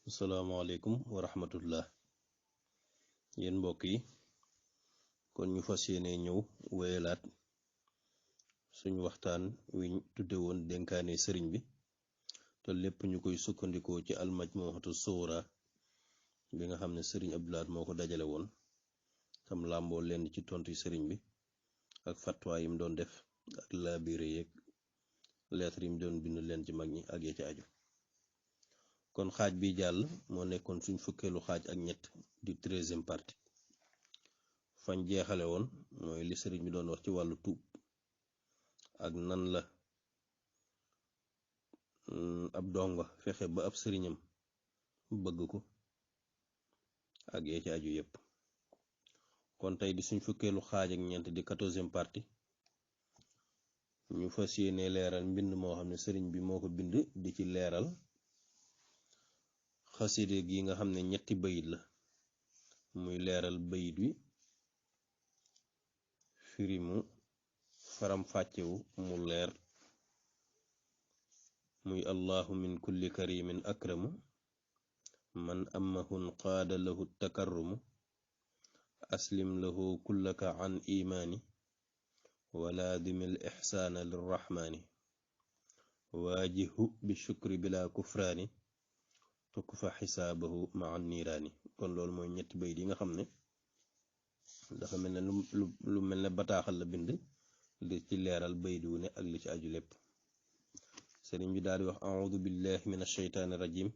Assalamualaikum warahmatullah. Yéen mbokk yi kon ñu fas yéene ñëw wéyalaat suñu waxtaan wi tudde woon dénkaane sëriñ bi te lépp ñu koy sukkandikoo ci almajmuhatu sughra bi nga xam ne sëriñ Abdou Lahad moo ko dajale woon tam làmboo lenn ci tontu sëriñ bi ak fatwa yim doon def ak laabire yeeg lettre yim doon bind leen ci mag ñi ak ya ci aju. kon xaaj bi jàll moo nekkoon suñ fukkeelu xaaj ak ñett di 13e partie fañ jeexale woon mooy li sëriñ bi doon wax ci wàllu tuub ak nan la ab donga fexe ba ab sëriñam bëgg ko ak yee ci aju yépp. kon tey di suñ fukkeelu xaaj ak ñeent di 14e partie ñu fas yéene leeral mbind moo xam ne sëriñ bi moo ko bind di ci leeral xaside gi nga xam ne ñetti bayit la muy leeral bayit wi firimu faram fàccewu mu leer muy allahu min kulli karimin akramu man amahun qaada lahu takarrumu aslim lahu kullaka an imaani walaadimil ixsaana lirrahmaani waajihu bi shukri bila kufraani tukk fa xisaabahu maa niiraani. kon loolu mooy ñetti bayit yi nga xam ne dafa mel ne lu mel ne bataaxal la bind li ci leeral bayit wu ne ak li ci aju lépp. sëriñ bi daal di wax audu billahi min alsheytaani rajim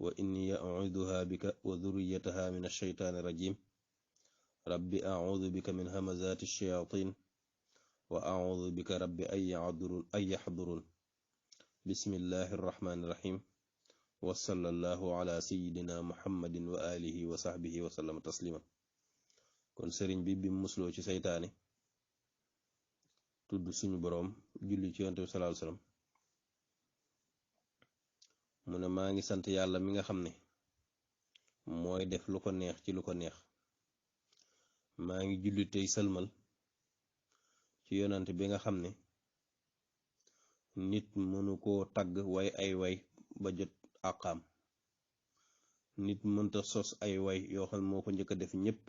wa inni auduha bika wa dhurriyataha min alsheytaani rajim rabbi audu bika min hamazati shayatin wa audu bika rabbi ay yaxdurun bismillahi arrahmani irrahim wa sallallahu ala sayidina muhammadin wa alihi wa sahbihi wa sallama taslima. kon sëriñ bi bi musloo ci seytaane tudd suñu boroom julli ci yonent bi sallallahu alayhi wasallam mu ne maa ngi sant yàlla mi nga xam ne mooy def lu ko neex ci lu ko neex. maa ngi julli tey sëlmal ci yonent bi nga xam ne nit mënu koo tagg way ay way ba jot àqaam. nit mënta sos ay way yoo xam moo ko njëkk a def ñépp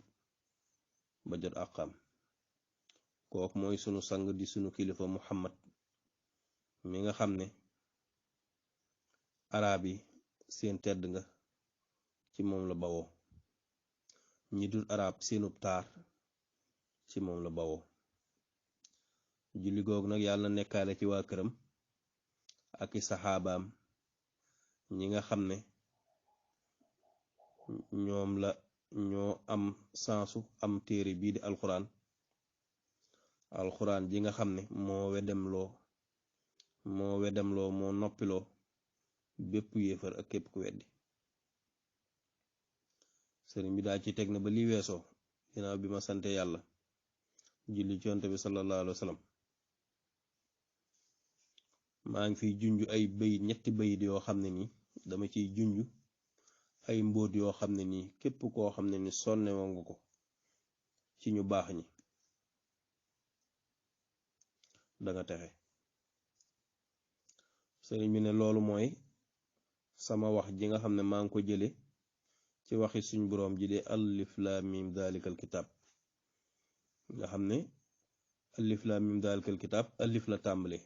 ba jot àqaam. kooku mooy sunu sang di sunu kilifa muhammad mi nga xam ne arab yi seen tedd nga ci moom la bawoo ñi dul arab seenub taar ci moom la bawoo. julli googu nag yàlla na nekkaale ci waa këram ak i saxaabaam ñi nga xam ne ñoom la ñoo am sansu am téere bii di alxuraan ji nga xam ne moo wedemloo moo noppiloo bépp yéefar ak képp ku weddi. sëriñ bi daal ci teg na ba li weesoo ginnaaw bi ma sante yàlla julli ci yonent bi sallallahu alayhi wa sallam maa ngi fiy junj ay bayit ñetti bayit yoo xam ne nii dama ciy junj ay mbóot yoo xam ne nii képp koo xam ne ni sonne woo nga ko ci ñu baax ñi danga texe. sëriñ bi ne loolu mooy sama wax ji nga xam ne maa ngi ko jële ci waxi suñ boroom ji de alif laam miim daalikal kitaab nga xam ne alif laam miim daalikal kitaab alif la tàmbale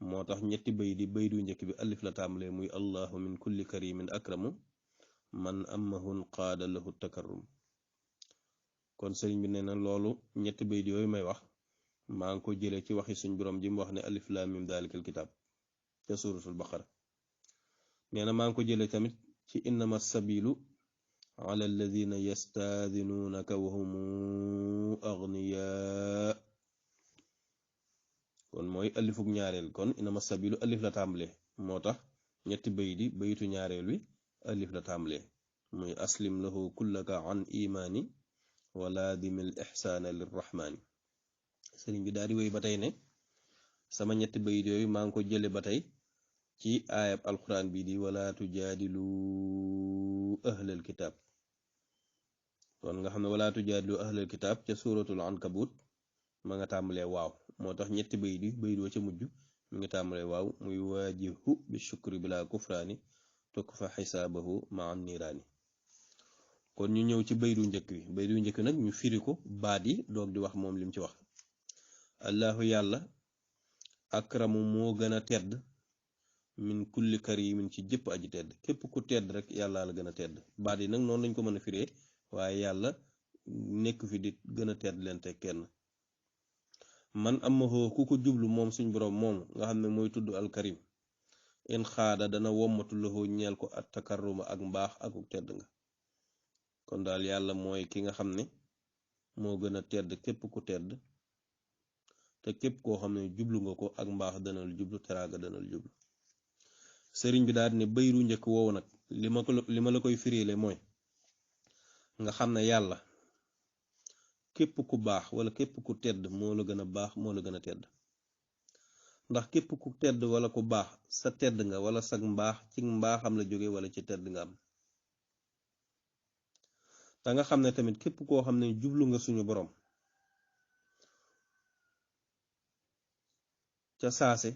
moo tax ñetti bayit di bayit wu njëkk bi alif la tàmbale muy allahu min kulli karimin akramu man amahun qaada lahu takarrum. kon sëriñ bi nee na loolu ñetti bayit yooyu may wax maa ngi ko jële ci waxi suñ boroom ji mu wax ne alif laam miim daalikal kitaab ca suratul baqara. nee na maa ngi ko jële tamit ci innama sabilu ala alladina yastaadinuunaka wa hum agniyaa. kon mooy alifuk ñaareel kon innama sabilu alif la tàmbale moo tax ñetti bayit di bayitu ñaareel wi alif la tàmbale muy aslim lahu kullaka an imaani walaadimil ixsaana lirrahmaani. sëriñ bi daal di wéy ba tey ne sama ñetti bayit yooyu maa ngi ko jële ba tey ci aayab alquran bii di wala tujaadilu ahlal kitaab. kon nga xam ne wala tujaadilu ahlal kitaab ca suratul ankabut ma nga tàmbalee waaw moo tax ñetti bayit wa ca mujj mi ngi tàmbalee waaw muy waajihu bi shukri bila kufraani tukfa xisaabahu maa niiraani. kon ñu ñëw ci baydu njëkk wi. baydu njëkk nag ñu firi ko baat yi doog di wax moom lim ci wax. allahu yàlla akramu moo gën a tedd min kulli karimin ci jëpp aji tedd. képp ku tedd rek yàlla la gën a tedd. baat yi nag noonu lañ ko mën a firee, waaye yàlla nekk fi di gën a tedd leen te kenn. man amaxoo ku ko jublu moom suñ boroom moomu nga xam ne mooy tudd alkarim, in xaada dana wommatu loxo ñeel ko at takarruma ak mbaax akuk tedd nga. kon daal yàlla mooy ki nga xam ne moo gën a tedd képp ku tedd, te képp koo xam ne jublu nga ko ak mbaax danal jublu, teraaga danal jublu. sëriñ bi daal ne bayru njëkk woowu nag li ma la koy firile mooy nga xam ne yàlla képp ku baax wala képp ku tedd moo la gën a baax, moo la gën a tedd. ndax képp ku tedd wala ku baax sa tedd nga wala sag mbaax ci mbaaxam la jóge wala ci tedd nga am. te nga xam ne tamit képp koo xam ne jublu nga suñu borom ca saase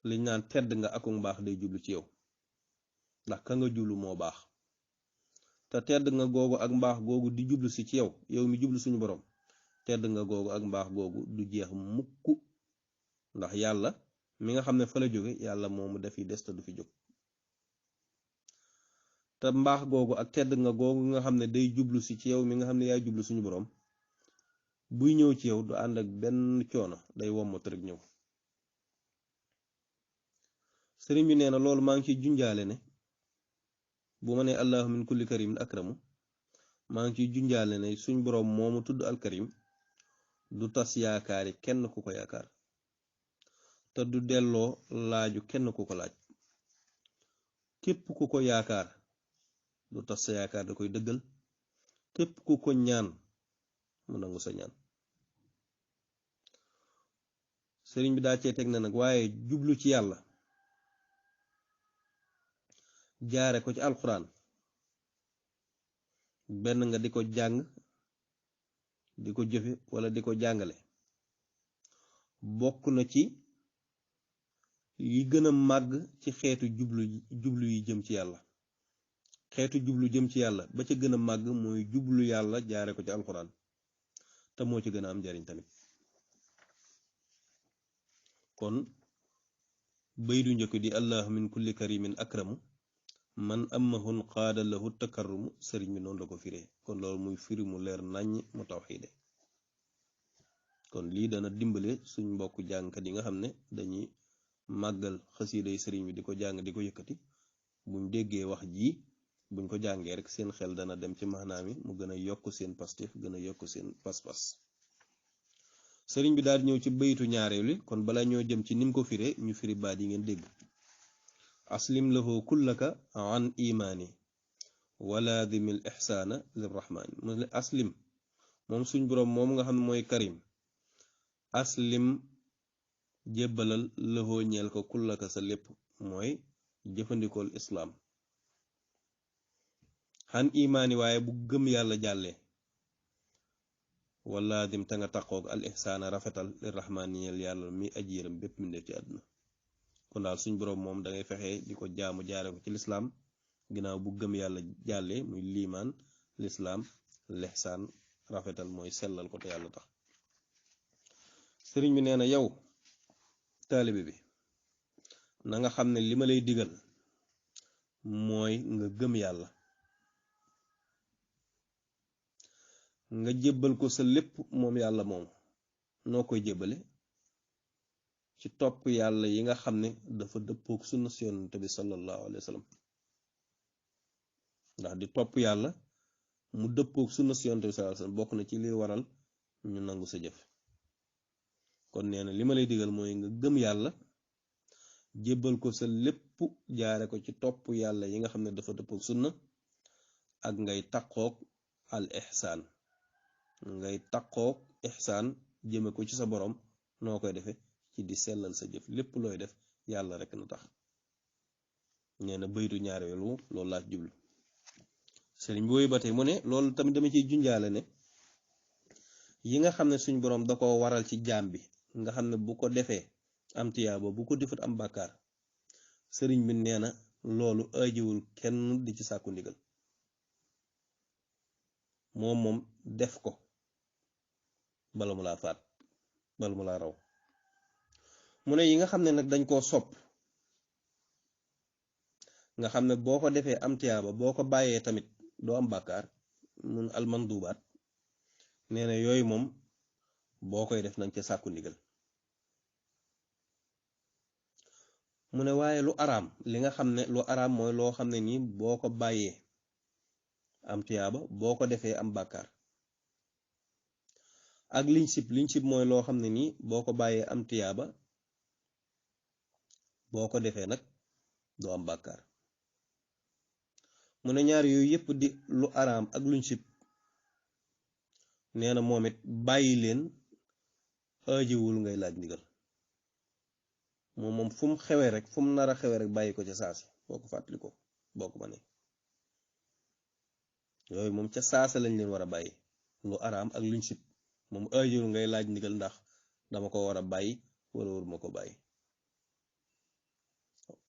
liñ naan tedd nga ak mbaax day jublu ci yow, ndax ka nga jublu moo baax. te tedd nga googu ak mbaax googu di jublu si ci yow, yow mi jublu suñu borom, tedd nga googu ak mbaax googu du jeex mukk, ndax yàlla mi nga xam ne fa la jóge yàlla moomu dafiy des te du fi jóg. te mbaax googu ak tedd nga googu nga xam ne day jublu si ci yow mi nga xam ne yaay jublu suñu borom, buy ñëw ci yow du ànd ak benn coono, day wommatu rek ñëw. sëriñ bi nee na loolu maa ngi ciy junjaale ne bu ma nee allahu min kulli karimin akramu, maa ngi ciy junjaale ne suñ boroom moomu tudd alkarim du tas yaakaari kenn ku ko yaakaar, te du delloo laaju kenn ku ko laaj. képp ku ko yaakaar du tas sa yaakaar, da koy dëggal. képp ku ko ñaan mu nangu sa ñaan. sëriñ bi daa cee teg na nag waaye jublu ci yàlla jaare ko ci alxuraan, benn nga di ko jàng di ko jëfe wala di ko jàngale, bokk na ci yi gën a màgg ci xeetu jublu yi jëm ci yàlla. xeetu jublu jëm ci yàlla ba ca gën a màgg mooy jublu yàlla jaare ko ci alxuraan, te moo ci gën a am njariñ tamit. kon baydu njëkk di allah min kulli karimin akramu man amahun qaada lahu takarrumu, sëriñ bi noonu la ko firee. kon loolu muy firi mu leer nàññ mu tawxiide. kon lii dana dimbale suñ mbokk jàngkat yi nga xam ne dañuy màggal xasiiday sëriñ bi di ko jàng di ko yëkkati, buñ déggee wax ji buñ ko jàngee rek seen xel dana dem ci maanaam yi, mu gën a yokk seen pastif, gën a yokk seen pas-pas. sëriñ bi daal ñëw ci baytu ñaareel li. kon bala ñoo jëm ci nim ko firee, ñu firi baat yi ngeen dégg. aslim lahu kullaka an imaani walaadimil ixsaana lirrahmaani. mu ne aslim moom suñ boroom moom nga xam ne mooy karim, aslim jébbalal lahu ñeel ko kullaka sa lépp, mooy jëfandikool islaam. xan imaani waaye bu gëm yàlla jàllee, walaadim te nga taqoog al ihsaana rafetal lirrahmaani ñeel yàlla mi aji yërëm bépp mbindeef ci àdduna. kon daal suñ boroom moom da ngay fexe di ko jaamu jaare ko ci lislaam, ginnaaw bu gëm yàlla jàllee muy liimaan, lislaam, lihsaan, rafetal mooy sellal ko te yàlla tax. sëriñ bi nee na yow taalibe bi na nga xam ne li ma lay digal mooy nga gëm yàlla, nga jébbal ko sa lépp moom yàlla moom. noo koy jébbale? ci topp yàlla yi nga xam ne dafa dëppook sunna si yonent bi sallallahu alayhi wa sallam. ndax di topp yàlla mu dëppook sunna si yonent bi sallallahu alayhi wa sallam bokk na ci li waral ñu nangu sa jëf. kon nee na li ma lay digal mooy nga gëm yàlla, jébbal ko sa lépp jaare ko ci topp yàlla yi nga xam ne dafa dëppook sunna, ak ngay taqook al ihsaan, ngay taqook ihsaan jëme ko ci sa borom. noo koy defe? ci di sellal sa jëf, lépp looy def yàlla rek na tax. nee na baytu ñaareelu loolu laa jublu. sëriñ booyu ba tey mu ne loolu tamit dama ciy junjaale ne yi nga xam ne suñ boroom da ko waral ci jaam bi, nga xam ne bu ko defee am tiyaaba, bu ko defut am bàkkaar, sëriñ bi nee na loolu ajiwul kenn di ci sàkku ndigal moom def ko bala mu laa faat bala mu laa raw mu ne yi nga xam ne nag dañ koo sopp nga xam ne boo ko defee am tiyaaba boo ko bàyyee tamit doo am bàkkaar mun almandubaat nee na yooyu moom boo koy def nañ ca sàkku ndigal mu ne waaye lu araam li nga xam ne lu araam mooy loo xam ne nii boo ko bàyyee am tiyaaba boo ko defee am bàkkaar ak liñ sib mooy loo xam ne nii boo ko bàyyee am tiyaaba boo ko defee nag doo am bàkkaar mu ne ñaar yooyu yépp di lu araam ak luñ sib nee na moom it bàyyi leen ajiwul ngay laaj ndigal moom fu mu xewee rek fu mu nar a xewee rek bàyyi ko ca saasi boo ko fàttali ko boo ko mënee yooyu moom ca saasa lañ leen war a bàyyi lu araam ak luñ sib moom ajiwul ngay laaj ndigal ndax dama ko war a bàyyi wala waruma ko bàyyi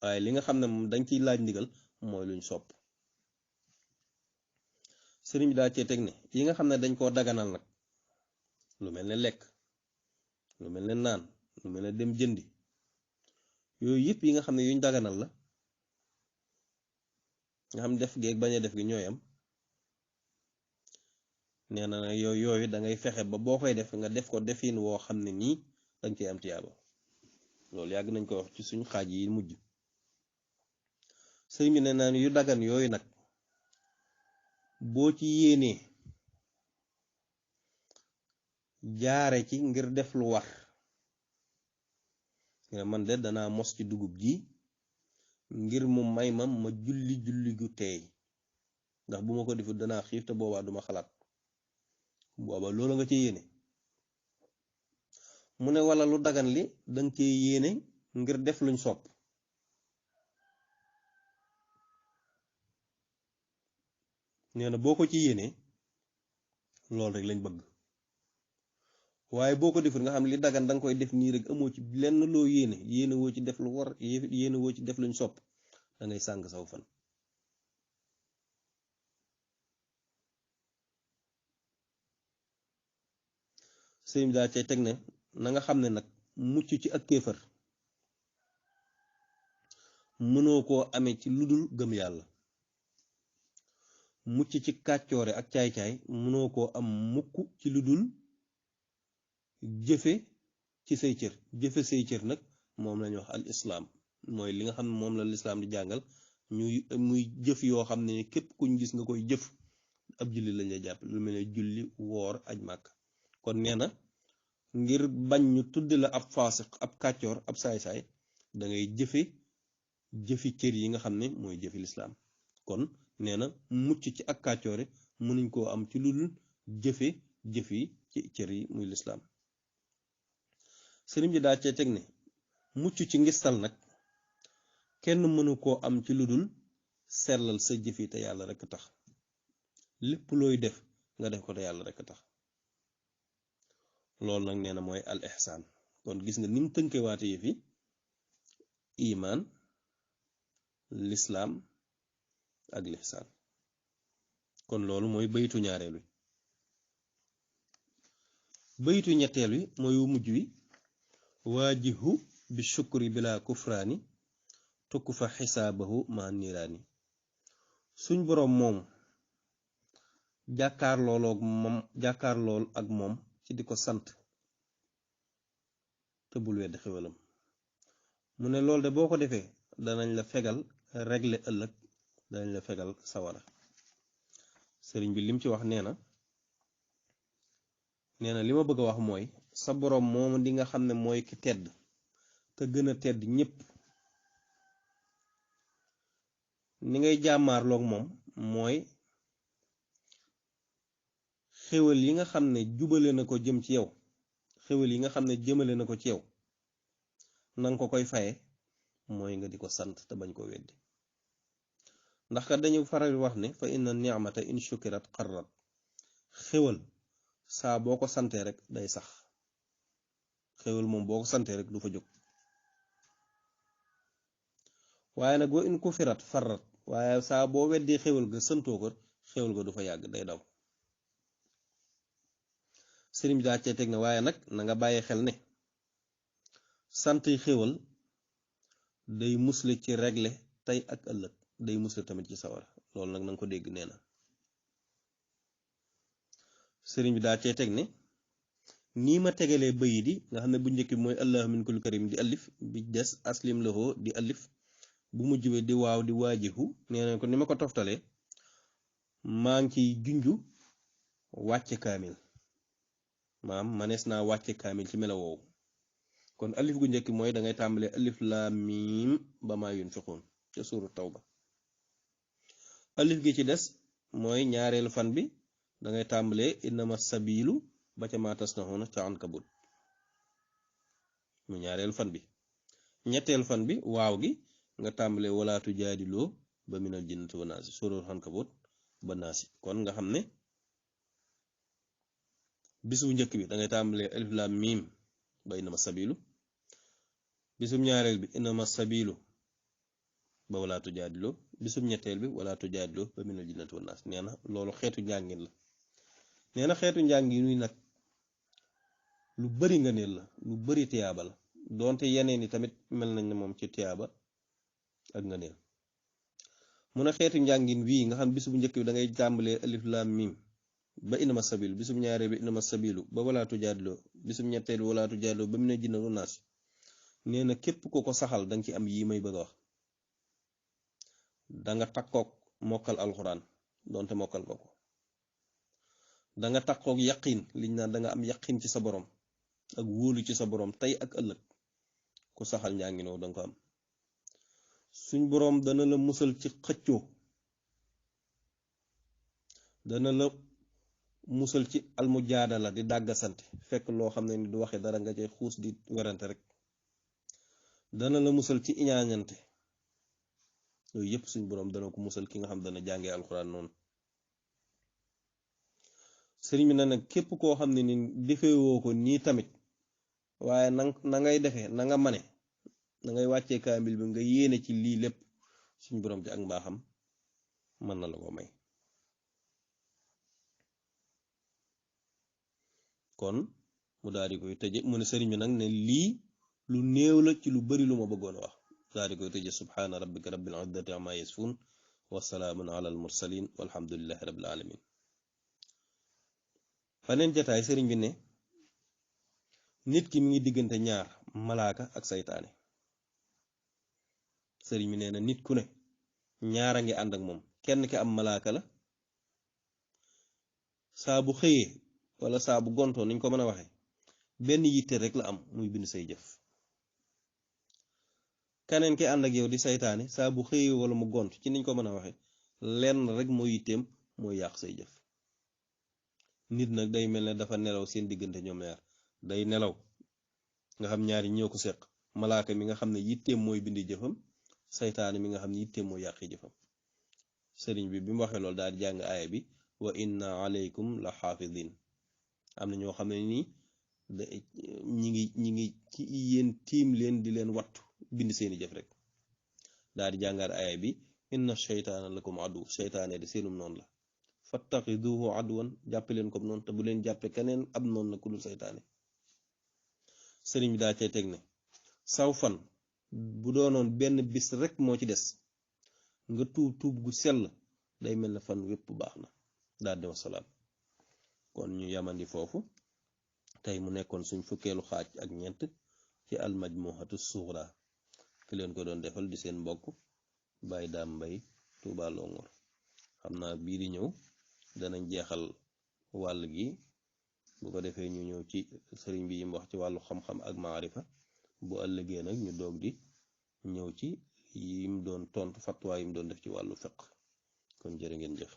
waaye li nga xam ne moom dañ ciy laaj ndigal mooy luñ sopp sëriñ bi daa cee teg ne yi nga xam ne dañ koo daganal nag lu mel ne lekk lu mel ne naan lu mel ne dem jëndi yooyu yëpp yi nga xam ne yuñ daganal la nga xam def gi ak bañ a def gi ñooy am nee na yooyu da ngay fexe ba boo koy def nga def ko defin woo xam ne nii dañ koy am tiyaaba loolu yàgg nañ ko wax ci suñ xaaj yi mujj sëriñ bi ne naan yu dagan yooyu nag boo ci yéenee jaare ci ngir def lu war nga man de danaa mos ci dugub ji ngir mu may ma julli gu teey ndax bu ma ko defut danaa xiif te boobaa duma xalaat boobaa loolu nga ci yéene mu ne wala lu dagan li danga ci yéene ngir def luñ sopp nee na boo ko ci yéenee loolu rek lañ bëgg waaye boo ko defut nga xam li dagan danga koy def nii rek amoo ci lenn loo yéene woo ci def lu war yéene woo ci def luñ sopp da ngay sàng saw fan sëriñ daa cay teg ne na nga xam ne nag mucc ci ak kéefër mënoo koo amee ci ludul gëm yàlla mucc ci kàccoore ak caay-caay mënoo koo am mukk ci ludul jëfe ci say cër jëfe say cër nag moom lañu wax al islaam mooy li nga xam ne moom la lislaam di jàngal muy jëf yoo xam ne képp kuñ gis nga koy jëf ab julli lañ lay jàpp lu mel ne julli woor aj màkk kon nee na ngir bañ ñu tudd la ab faasiq ab kàccoor ab saay-saay da ngay jëfi cër yi nga xam ne mooy jëfi lislaam kon nee na mucc ci ak kàccoore mënuñ koo am ci lu dul jëfi ci cër yi muy lislaam sëriñ bi daa cee teg ne mucc ci ngistal nag kenn mënu koo am ci lu dul sellal sa jëfi te yàlla rekk tax lépp looy def nga def ko te yàlla rekk tax loolu nag nee na mooy al ihsaan kon gis nga ni mu tënkewaate yëfi imaan lislaam ak lihsaan kon loolu mooy baytu ñaareel wi baytu ñetteel wi mooy wu mujj wi waajihu bi shukri bila kufraani tukk fa xisaabahu ma niiraani suñ boroom moom jàkkaarlool ak moom ci di ko sant te bul wedd xewalam mu ne loolu de boo ko defee danañ la fegal regle ëllëg danañ la fegal sawara sëriñ bi lim ci wax nee na li ma bëgg a wax mooy sa boroom moom di nga xam ne mooy ki tedd te gën a tedd ñépp ni ngay jàmmaarloog moom mooy xéwal yi nga xam ne jubale na ko jëm ci yow xéwal yi nga xam ne jëmale na ko ci yow nanga ko koy faye mooy nga di ko sant te bañ ko weddi ndax kat dañu faral wax ne fa inna ni'mata in shukirat qarrat xéwal saa boo ko santee rek day sax xéwal moom boo ko santee rek du fa jóg waaye nag wa in ku firat farrat waaye saa boo weddee xéwal ga santoo ko xéwal ga du fa yàgg day daw. sëriñ bi daa cee teg ne waaye nag na nga bàyyi xel ne sant xéwal day musle ci regle tey ak ëllëg day musle tamit ci sawara loolu nag na nga ko dégg nee na. sëriñ bi daa cee teg ne nii ma tegalee bayit yi nga xam ne bu njëkk bi mooy allahu min kulli karim di alif bi des aslim lahu di alif bu mujj bi di waaw di waajihu nee na ko ni ma ko toftalee maa ngi ciy junju wàcce kaamil maam manees naa wàcce kaamil ci melo woowu. kon alif gu njëkk mooy da ngay tàmbalee alif laam miim ba maa yunfiquun ca suuru tawba. alif gi ci des mooy ñaareelu fan bi da ngay tàmbalee innama sabilu ba ca maa tasnaxuuna ca ankabut mu ñaareelu fan bi. ñetteelu fan bi waaw gi nga tàmbalee walaatu jaadiloo ba minal jinnati wa naasi suuru ankabut ba naasi. kon nga xam ne bis bu njëkk bi da ngay tàmbalee alif laam miim ba innama sabilu, bisum ñaareel bi innama sabilu ba walaatu jaadiloo, bisum ñetteel bi walaatu jaadiloo ba minal jinnati wa naasi. nee na loolu xeetu njàngin la. nee na xeetu njàngin wi nag lu bari nga neel la lu bari tiyaaba la doonte yeneen yi tamit mel nañ ne moom ci tiyaaba ak nga neel. mu ne xeetu njàngin wii nga xam bis bu njëkk bi da ngay tàmbalee alif laam miim ba innama sabilu, bisum ñaareel bi innama sabilu ba walaatu jaadiloo, bisum ñetteel bi walaatu jaadiloo ba minal jinnati wa naasi. nee na képp ko ko saxal danga ci am yii may bëgg a wax. danga takkook mokkal alxuraan doonte mokkal ko ko. danga takkook yaqin liñ naan danga am yaqin ci sa borom ak wóolu ci sa borom tey ak ëllëg ku saxal njànginoo danga ko am. suñ borom dana la musal ci xëccoo, dana la musal ci almujaadala di dàggasante fekk loo xam ne ni du waxe dara nga cay xuus di werante rek. dana la musal ci iñaañante yooyu yëpp suñ borom dana ko musal ki nga xam dana jàngee alxuraan noonu. sëriñ bi na nag képp koo xam ne ni defewoo ko nii tamit waaye na ngay defee na nga mane na ngay wàccee kaamil bi nga yéene ci lii lépp suñ borom ci ak mbaaxam mën na la ko may. kon mu daal di koy tëje mu ne sëriñ bi nag ne lii lu néew la ci lu bari lu ma bëggoon a wax daal di koy tëje subhaana rabbika rabbil izzati amma yasifun wa salaamun ala al mursalin walhamdulillahi rabbil alamin. faneen jataay sëriñ bi ne nit ki mi ngi diggante ñaar malaaka ak saytaane. sëriñ bi nee na nit ku ne ñaar a ngi ànd ak moom kenn ki am malaaka la saa bu xëyee wala saa bu gontoo niñ ko mën a waxe benn yitte rek la am muy bind say jëf. keneen ki ànd ak yow di saytaane saa bu xëyee wala mu gont ci niñ ko mën a waxe lenn rek moo yitteem mooy yàq say jëf. nit nag day mel ne dafa nelaw seen diggante ñoom ñaar day nelaw nga xam ñaari ñoo ko seq malaaka mi nga xam ne yitteem mooy bindi jëfam saytaane mi nga xam ne yitteem mooy yàqi jëfam. sëriñ bi bi mu waxee loolu daal di jàng aaya bi wa inna alaykum la xaafidin am na ñoo xam ne nii ñi ngi ci yéen tiim leen di leen wattu bind seeni jëf rek daal di jàngaat aaya bi inna sheytaana lakum adu seytaane di seenum noonu la fattaxiduhu adwan jàppe leen comme noonu te bu leen jàppe keneen ab noonu la ku dul seytaane. sëriñ bi daa cay teg ne saw fan bu doonoon benn bis rek moo ci des nga tuub gu sell day mel ne fan wépp baax na daal di wasalaam. kon ñu yamandi foofu tey mu nekkoon suñ fukkeelu xaaj ak ñeent ci almajmuhatu sughra ki leen ko doon defal di seen mbokk Baye Dame Mbaye Touba Longor. xam naa bii di ñëw danañ jeexal wàll gi bu ko defee ñu ñëw ci sëriñ bi yim wax ci wàllu xam-xam ak maarifa bu ëllëgee nag ñu doog di ñëw ci yim doon tontu fatwa yim doon def ci wàllu fiqh kon jërë ngeen jëf.